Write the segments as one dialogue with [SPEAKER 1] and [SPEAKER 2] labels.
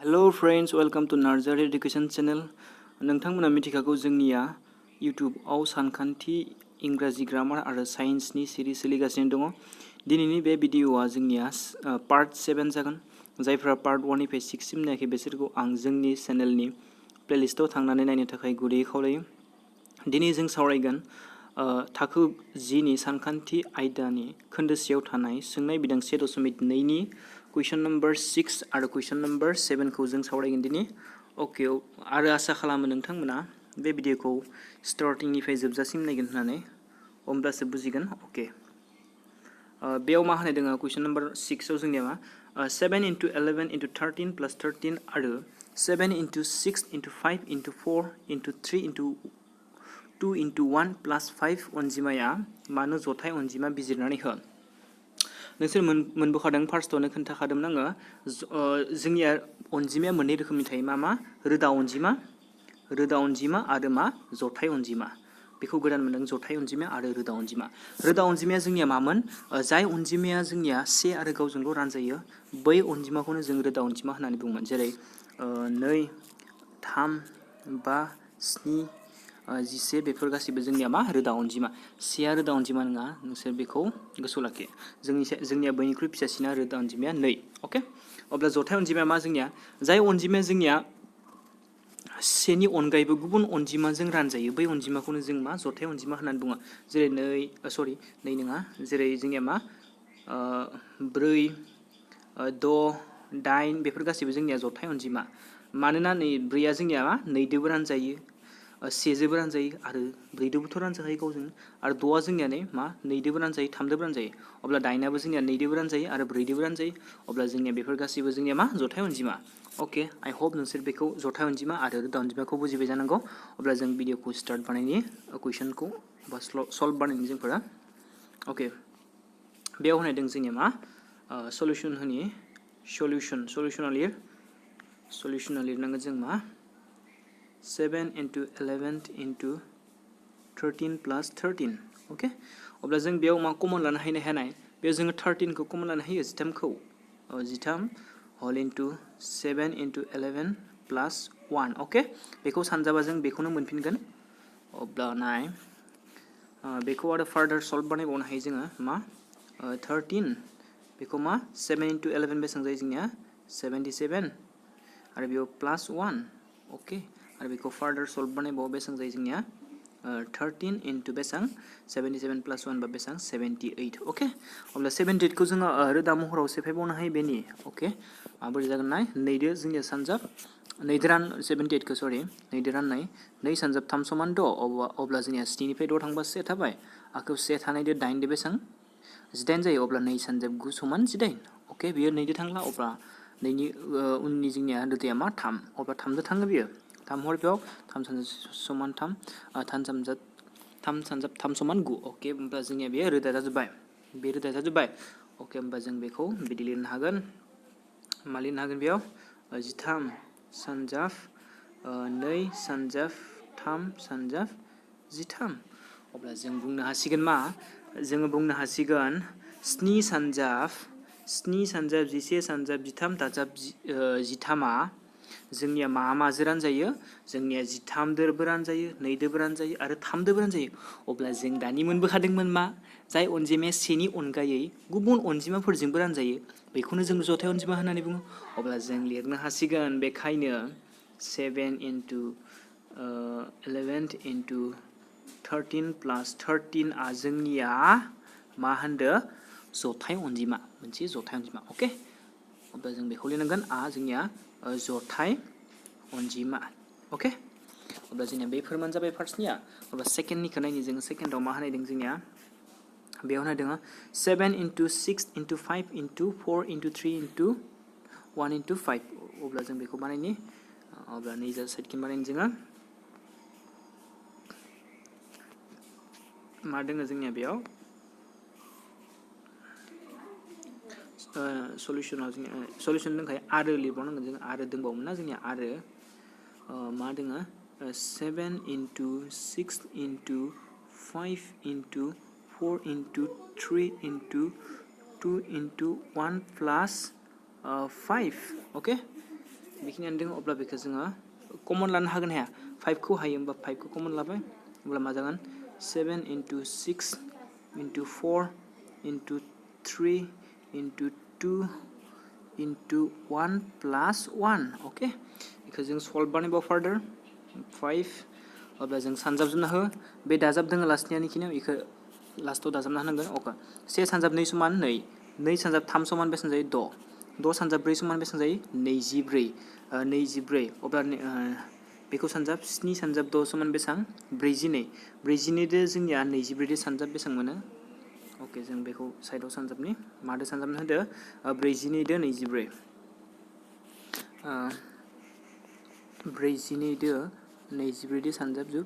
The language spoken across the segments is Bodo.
[SPEAKER 1] Hello friends, welcome to Narzari Education Channel. नोंथांमोना मिथिखागौ जोंनिया YouTube सानखान्थि इंराजि ग्रामार आरो साइन्सनि सिरिज सोलिगासिनो दङ। दिनैनि बे भिडिअआ जोंनिया पार्ट 7 जागोन। जायफ्रा पार्ट 1 निफ्राय 6 सिम नायाखै बिसोरखौ आं जोंनि चेनेलनि प्लेलिस्टआव थांनानै नायनो थाखाय गुरैयै खावलायो। दिनै जों सावरायगोन थाखो 10 नि सानखान्थि आयदानि खोन्दोसेयाव थानाय सोंनाय बिदां 1.2 नि कुइसन नम्बर 6 आरो कुइसन नम्बर 7 खौ जों सावरायगोन दिनै। ओके आरो आसा खालामो नोंथांमोना बे भिडिअखौ स्टार्टिंनिफ्राय जोबजासिम नायगोन होननानै होमब्लासो बुजिगोन। ओके बेयाव मा होनाय दङ कुइसन नम्बर 6 आव जोंनिया मा 7 × 11 × 13 + 13 आरो 7 × 6 × 5 × 4 × 3 × 2 × 1 + 5 अनजिमाया मानो जथाय अनजिमा बिजिरनानै हो। नोंसोर मोनबोखादों फार्स्टआवनो खोन्थाखादोंमोन आङो जोंनिया अनजिमाया मोननै रोखोमनि थायो मा रोदा अनजिमा आरो मा जथाय अनजिमा। बेखौ गोदान मोनदों जथाय अनजिमा आरो रोदा अनजिमा। रोदा अनजिमाया जोंनिया मामोन जाय अनजिमाया जोंनिया 1 आरो गावजों गाव रानजायो बै अनजिमाखौनो जों रोदा अनजिमा होननानै बुङोमोन। जेरै 2 3 5 7 11 बेफोर गासिबो जोंनिया मा रोदा अनजिमा। 1 रोदा अनजिमा नङा, नोंसोर बेखौ गोसोआव लाखि। जोंनिया बयनिख्रुइ फिसासिना रोदा अनजिमाया 2। अके अब्ला जथाय अनजिमाया मा जोंनिया जाय अनजिमाया जोंनिया 1 नि अनगायैबो गुबुन अनजिमाजों रानजायो बै अनजिमाखौनो जों मा जथाय अनजिमा होननानै बुङो। जेरै 2 नङा, जेरै जोंनिया मा 4 6 8 बेफोर गासिबो जोंनिया जथाय अनजिमा। मानोना 4आ जोंनिया मा 2 जोंबो रानजायो, 1 जोंबो रानजायो आरो 4 जोंबोथ' रानजाखायो गावजों, आरो 6आ जोंनिया मा 2 जोंबो रानजायो 3 जोंबो रानजायो। अब्ला 8आबो जोंनिया 2 जोंबो रानजायो आरो 4 जोंबो रानजायो। अब्ला जोंनिया बेफोर गासिबो जोंनिया मा जथाय अनजिमा। ओके आइ होप नोंसोर बेखौ जथाय अनजिमा आरो रोदा अनजिमाखौ बुजिबाय जानांगौ। अब्ला जों भिडिअखौ स्टार्ट बानायनि कुइसनखौ बा सल्भ बानायनि जोंफोरा। ओके बेयाव होनाय दं जोंनिया मा सल्युसन होनि सल्युसनाव लिरनांगोन जों मा 7 × 11 × 13 + 13। ओके अब्ला जों बेयाव मा कमन लानो हानाय बेयाव जोङो 13 खौ कमन लानो हायो, 13 होल इन्टु 7 × 11 + 1। ओके बेखौ सानजाबा जों बेखौनो मोनफिनगोन। अब्ला नाय बेखौ आरो फार्दार सल्भ बानायबावनो हायो जोङो मा 13 बेखौ मा 7 × 11 बेसेबां जायो जोंनिया 77 आरो बेयाव +1। ओके आरो बेखौ फार्दार सल्भ बानायबावो बेसेबां जायो जोंनिया 13 × बेसेबां 77 + 1 बा बेसेबां 78। ओके अब्ला 78 खौ जोङो रोदा महराव सेफायबावनो हायो बेनि। ओके माबोरै जागोन नाय 2 दो जोंनिया सानजाब 2 दो 78 खौ 2 दो राननाय 2 सानजाब 3 = 6। अब्ला जोंनिया 7 निफ्राय 6 थांबा 1 थाबाय, आखौ 1 थानायदो 8 दो बेसेबां 18 जायो। अब्ला 2 सानजाब 9 = 18। ओके बेयो 2 दो थांला, अब्ला 2 नि उननि जोंनिया रोदाया मा 3। अब्ला 3 दो थाङो बेयो 3 हर बेयाव 3 सानजाब 3 सानजाब 3 = 9। ओके होमबा जोंनिया बेयो रोदा जाजोब्बाय, बे रोदा जाजोब्बाय। ओके होमबा जों बेखौ बिदि लिरनो हागोन, मा लिरनो हागोन बेयाव 13 सानजाब 2 सानजाब 3 सानजाब 13। अब्ला जों बुंनो हासिगोन मा जोङो बुंनो हासिगोन 7 सानजाब 11 सानजाब 13 दाजाब 13आ जोंनिया माजों रानजायो जोंनिया 13 दोबो रानजायो, 2 दोबो रानजायो आरो 3 दोबो रानजायो। अब्ला जों दानि मोनबोखादोंमोन मा जाय अनजिमाया 1 नि अनगायै गुबुन अनजिमाफोरजोंबो रानजायो बेखौनो जों जथाय अनजिमा होननानै बुङो। अब्ला जों लिरनो हासिगोन बेखायनो 7 × 11 × 13 + 13आ जोंनिया मा होनदो जथाय अनजिमा, मोनसे जथाय अनजिमा। ओके अब्ला जों बेखौ लिरनांगोन जोंनिया जथाय अनजिमा। ओके अब्ला जोंनिया बे फोरमान जाबाय फार्स्टनिया। अब्ला सेकेन्डनिखौ नायनि जोङो सेकेन्डआव मा होनाय दं जोंनिया बेयाव होनाय दङ 7 × 6 × 5 × 4 × 3 × 1 × 5। अब्ला जों बेखौ बानायनि, अब्ला नैजा साइडखिं बानायनि जोङो मा दङ जोंनिया बेयाव सल्युसनाव जोंनिया सल्युसन दंखायो आरो लिरबावनांगोन जोङो, आरो दंबावोमोन ना जोंनिया आरो मा दङ 7 × 6 × 5 × 4 × 3 × 2 × 1 + 5। ओके बेखिनियानो दङ अब्ला बेखौ जोङो कमन लानो हागोन हाया 5 खौ हायो होमबा 5 खौ कमन लाबाय अब्ला मा जागोन 7 into 6 into 4 into 3 into 2 into 1 plus 1 okay बेखौ जों सल्भ बानायबाव फार्दार 5 अब्ला जों सानजाबजोबना हो बे दाजाब दङ लास्टनिया निखिनियाव बेखौ लास्टआव दाजाबना होनांगोन अके 1 सानजाब 2 समान 2 2 सानजाब 3 समान बेसेबां जायो 6 6 सानजाब 4 समान बेसेबां जायो 24 24 अब्ला बेखौ सानजाब 7 सानजाब 6 समान बेसेबां 42 42 दो जोंनिया 24 दो सानजाब बेसेबां मोनो ओके जों बेखौ साइडआव सानजाबनि मादो सानजाबनो होदो 42 दो 24 42 दो 24 दो सानजाबजुब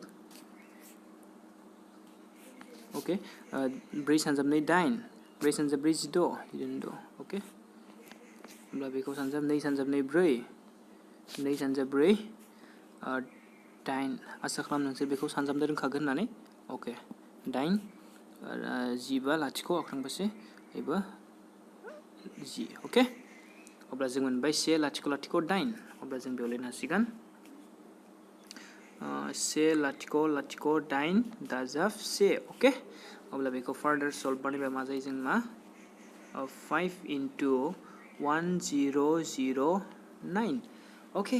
[SPEAKER 1] ओके 4 सानजाब 2 8 4 सानजाब 4 16 ओके अब्ला बेखौ सानजाब 2 सानजाब 2 4 2 सानजाब 4 8 आसा खालाम नोंसोर बेखौ सानजाबनो रोंखागोन होननानै ओके 8 15 लाथिख' आखांबासे एबा 10 ओके अब्ला जों मोनबाय 1 लाथिख' लाथिख' 8 अब्ला जों बेयाव लिरनो हासिगोन 1 लाथिख' लाथिख' 8 दाजाब 1 ओके अब्ला बेखौ फार्दार सल्भ बानायबा मा जायो जों मा 5 into 1009 ओके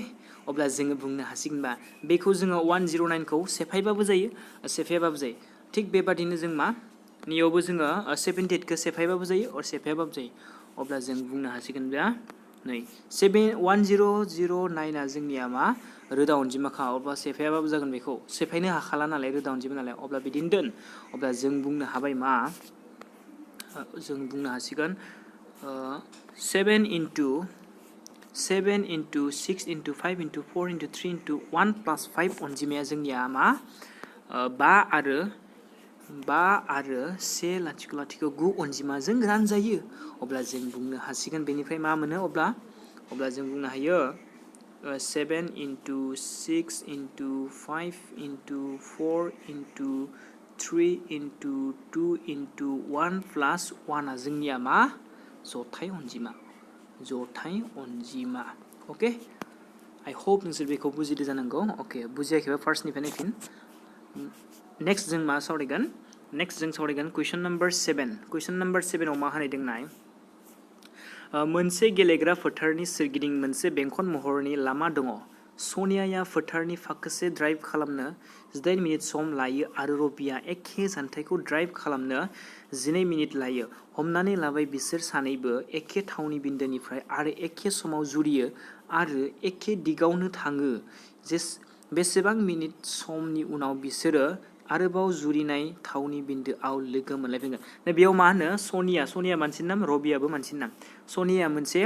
[SPEAKER 1] अब्ला जोङो बुंनो हासिगोनबा बेखौ जोङो 109 खौ सेफायबाबो जायो सेफायाबाबो जायो थिग बेबादिनो जों मा नियावबो जोङो 78 खौ सेफायबाबो जायो अर सेफायाबाबो जायो अब्ला जों बुंनो हासिगोनबा नै 1009 आ जोंनिया मा रोदा अनजिमाखा अब्ला सेफायाबाबो जागोन बेखौ सेफायनो हाखाला नालाय रोदा अनजिमा नालाय अब्ला बिदिनो दोन अब्ला जों बुंनो हाबाय मा जों बुंनो हासिगोन 7 into 6 into 5 into 4 into 3 into 1 plus 5 अनजिमाया जोंनिया मा 5 आरो 1 लाथिख' लाथिख' 9 अनजिमाजों रानजायो अब्ला जों बुंनो हासिगोन बेनिफ्राय मा मोनो अब्ला जों बुंनो हायो 7 into 6 into 5 into 4 into 3 into 2 into 1 plus 1 आ जोंनिया मा जथाय अनजिमा ओके आई होप नोंसोर बेखौ बुजिदो जानांगौ ओके बुजियाखैबा फार्स्टनिफ्राय नायफिन नेक्स्ट जों मा सावरायगोन कुइसन नम्बर 7 आव मा होनाय दोंनाय मोनसे गेलेग्रा फोथारनि सोरगिदिं मोनसे बेंखन महरनि लामा दङ सनियाया फोथारनि फाखोसे ड्राइभ खालामनो 18 मिनिट सम लायो आरो रबिया एखे जानथायखौ ड्राइभ खालामनो 12 मिनिट लायो हमनानै लाबाय बिसोर सानैबो एखे थावनि बिन्दोनिफ्राय आरो एखे समाव जुरियो आरो एखे दिगावनो थाङो बेसेबां मिनिट समनि उनाव बिसोरो आरोबाव जुरिनाय थावनि बिन्दोआव लोगो मोनलायफिनगोन बेयाव मा होनो सनिया मानसिनि नाम रबियाबो मानसिनि नाम सनिया मोनसे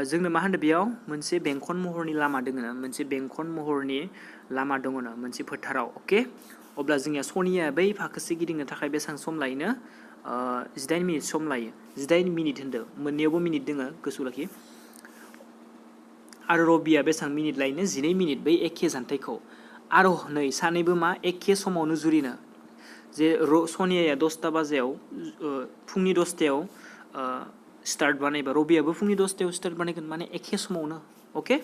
[SPEAKER 1] जोंनो मा होनदों बेयाव मोनसे बेंखन महरनि लामा दङनो मोनसे बेंखन महरनि लामा दङनो मोनसे फोथाराव ओके अब्ला जोंनिया सनिया बै फाखोसे गिदिंनो थाखाय बेसेबां सम लायोनो 18 मिनिट सम लायो 18 मिनिट होनदों मोननैयावबो मिनिट दोङो गोसोआव लाखि आरो रबिया बेसेबां मिनिट लायनो 12 मिनिट बै एखे जानथायखौ आरो नै सानैबो मा एखे समावनो जुरिनो जे सनियाया 10टा बाजियाव फुंनि 10टायाव स्टार्ट बानायबा रबियाबो फुंनि 10टायाव स्टार्ट बानायगोन माने एखे समावनो ओके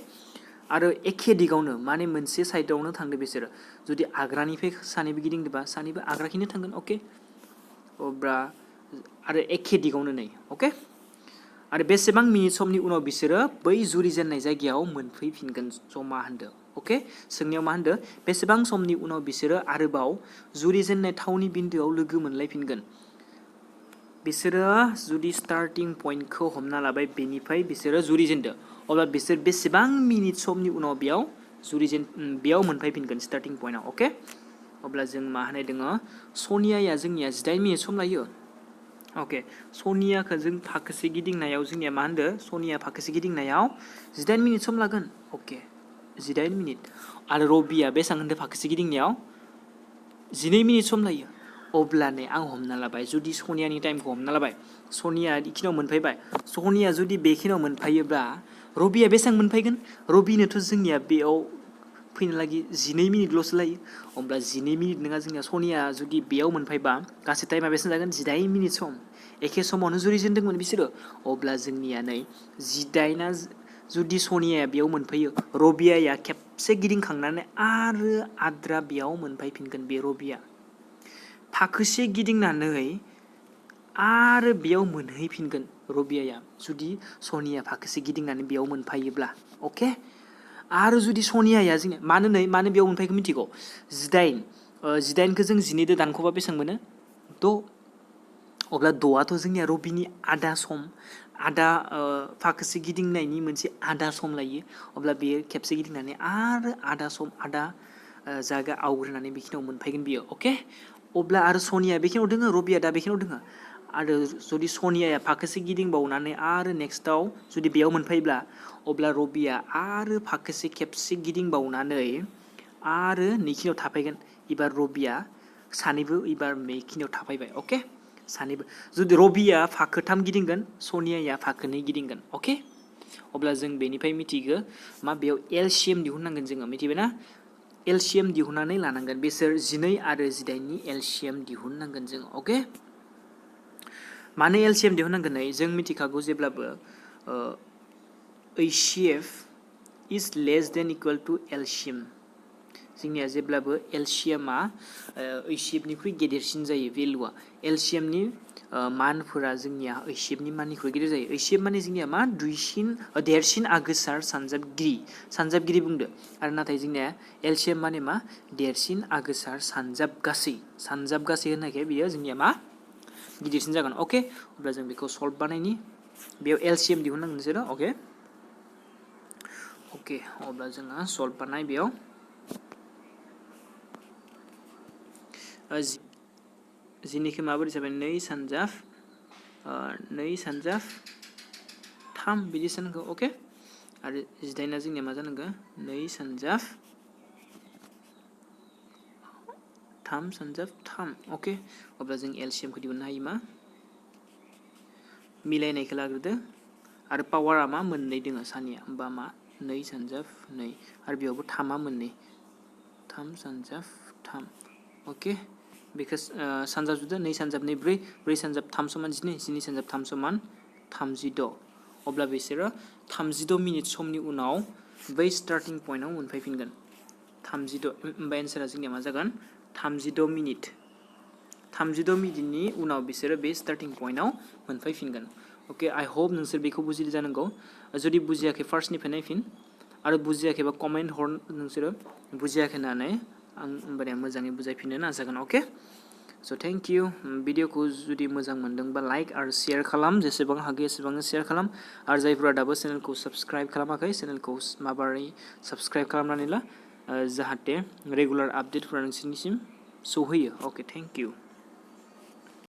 [SPEAKER 1] आरो एखे दिगावनो माने मोनसे साइडआवनो थांदो बिसोरो जुदि आग्रानिफ्राय सानैबो गिदिंदोंबा सानैबो आग्राखिनो थांगोन ओके अब्ला आरो एखे दिगावनो नै ओके आरो बेसेबां मिनिट समनि उनाव बिसोरो बै जुरिजेननाय जायगायाव मोनफैफिनगोन जमा होनदो ओके सोंनायाव मा होनदो बेसेबां समनि उनाव बिसोरो आरोबाव जुरिजेननाय थावनि बिन्दोआव लोगो मोनलायफिनगोन बिसोरो जुदि स्टार्टिं पइन्टखौ हमना लाबाय बेनिफ्राय बिसोरो जुरिजेनदो अब्ला बिसोर बेसेबां मिनिट समनि उनाव बेयाव मोनफैफिनगोन स्टार्टिं पइन्टआव ओके अब्ला जों मा होनाय दोङो सनियाया जोंनिया 18 मिनिट सम लायो ओके सनियाखौ जों फाखोसे गिदिंनायाव जोंनिया मा होनदो सनिया फाखोसे गिदिंनायाव 18 मिनिट सम लागोन ओके 18 मिनिट आरो रबिया बेसेबां होनदो फाखोसे गिदिंनायाव 12 मिनिट सम लायो अब्लानो आं हमना लाबाय जुदि सनियानि टाइमखौ हमना लाबाय सनिया इखिनियाव मोनफैबाय सनिया जुदि बेखिनियाव मोनफायोब्ला रबिया बेसेबां मोनफैगोन रबिनोथ' जोंनिया बेयाव फैनो लागि 12 मिनिटल'सो लायो अब्ला 12 मिनिट नङा जोंनिया सनिया जुदि बेयाव मोनफैबा गासै टाइमा बेसेबां जागोन 18 मिनिट सम एखे समावनो जुरिजेनदोंमोन बिसोरो अब्ला जोंनिया नै 18 जुदि सनियाया बेयाव मोनफैयो रबियाया खेबसे गिदिंखांनानै आरो आद्रा बेयाव मोनफैफिनगोन बे रबिया फाखोसे गिदिंनानै आरो बेयाव मोनहैफिनगोन रबियाया जुदि सनिया फाखोसे गिदिंनानै बेयाव मोनफायोब्ला अके आरो जुदि सनियाया जोंनिया मानो बेयाव मोनफैखो मिथिगौ 18 खौ जों 12 दो दानख'बा बेसेबां मोनो 6 अब्ला 6आथ' जोंनिया रबिनि आधा सम आधा फाखोसे गिदिंनायनि मोनसे आधा सम लायो अब्ला बेयो खेबसे गिदिंनानै आरो आधा सम आधा जायगा आवग्रिनानै बेखिनियाव मोनफैगोन बियो अके अब्ला आरो सनिया बेखिनियाव दोङो रबिया दा बेखिनियाव दोङो आरो जुदि सनियाया फाखोसे गिदिंबावनानै आरो नेक्स्टआव जुदि बेयाव मोनफैब्ला अब्ला रबिया आरो फाखोसे खेबसे गिदिंबावनानै आरो नैखिनियाव थाफैगोन एबार रबिया सानैबो एबार बेखिनियाव थाफैबाय अके सानैबो जुदि रबिया फाखोथाम गिदिंगोन सनियाया फाखोनै गिदिंगोन अके अब्ला जों बेनिफ्राय मिथिगो मा बेयाव एलसिएम दिहुननांगोन जोङो मिथिबायना एलसिएम दिहुननानै लानांगोन बिसोर 12 आरो 18 नि एलसिएम दिहुननांगोन जों अके माने एलसिएम दिहुननांगोन जों मिथिखागौ जेब्लाबो HCF is less than equal to LCM जोंनिया जेब्लाबो एलसिएमा HCF निख्रुइ गेदेरसिन जायो भेलुआ एलसिएम नि मानफोरा जोंनिया HCF नि माननिख्रुइ गेदेर जायो HCF माने जोंनिया मा देरसिन आगोसार सानजाबगिरि बुंदो आरो नाथाय जोंनिया एलसिएम माने मा देरसिन आगोसार सानजाब गासै होननायखाय बियो जोंनिया मा गिदिरसिन जागोन अके अब्ला जों बेखौ सल्भ बानायनि बेयाव एलसिएम दिहुननांगोन नोंसोरो अके अब्ला जोङो सल्भ बानाय बेयाव जिनिखौ माबोरै जाबाय 2 सानजाब 3 बिदि सानखौ अके आरो 18 जोंनिया मा जानांगौ 2 सानजाब 3 सानजाब 3 अके अब्ला जों एलसिएमखौ दिहुननो हायो मा मिलायनायखौ लाग्रोदो आरो पावारा मा मोननै दोङो सानिया होमबा मा 2 सानजाब 2 आरो बेयावबो 3आ मोननै 3 सानजाब 3 अके बेखौ सानजाब जुदो 2 सानजाब 2 4 सानजाब 3 समान 12 सानजाब 3 समान 36 अब्ला बिसोरो 36 मिनिट समनि उनाव बै स्टार्टिं पइन्टआव मोनफैफिनगोन 36 होमबा एन्सारा जोंनिया मा जागोन 36 मिनिटनि उनाव बिसोरो बे स्टार्टिं पइन्टआव मोनफैफिनगोन अके आइ होप नोंसोर बेखौ बुजिदों जानांगौ जुदि बुजियाखै फार्स्टनिफ्राय नायफिन आरो बुजियाखैबा कमेन्ट हर नोंसोरो बुजियाखै होननानै आं होमबानिया मोजाङै बुजायफिननो नाजागोन अके स' थेंक इउ भिडिअखौ जुदि मोजां मोनदोंबा लाइक आरो शेयार खालाम जेसेबां हागौ एसेबांनो शेयार खालाम आरो जायफोरा दाबो चेनेलखौ साबस्क्राइब खालामाखै चेनेलखौ माबोरै साबस्क्राइब खालामनानै ला जाहाथे रेगुलार आपडेटफोरा नोंसोरनिसिम सौहैयो अके थेंक इउ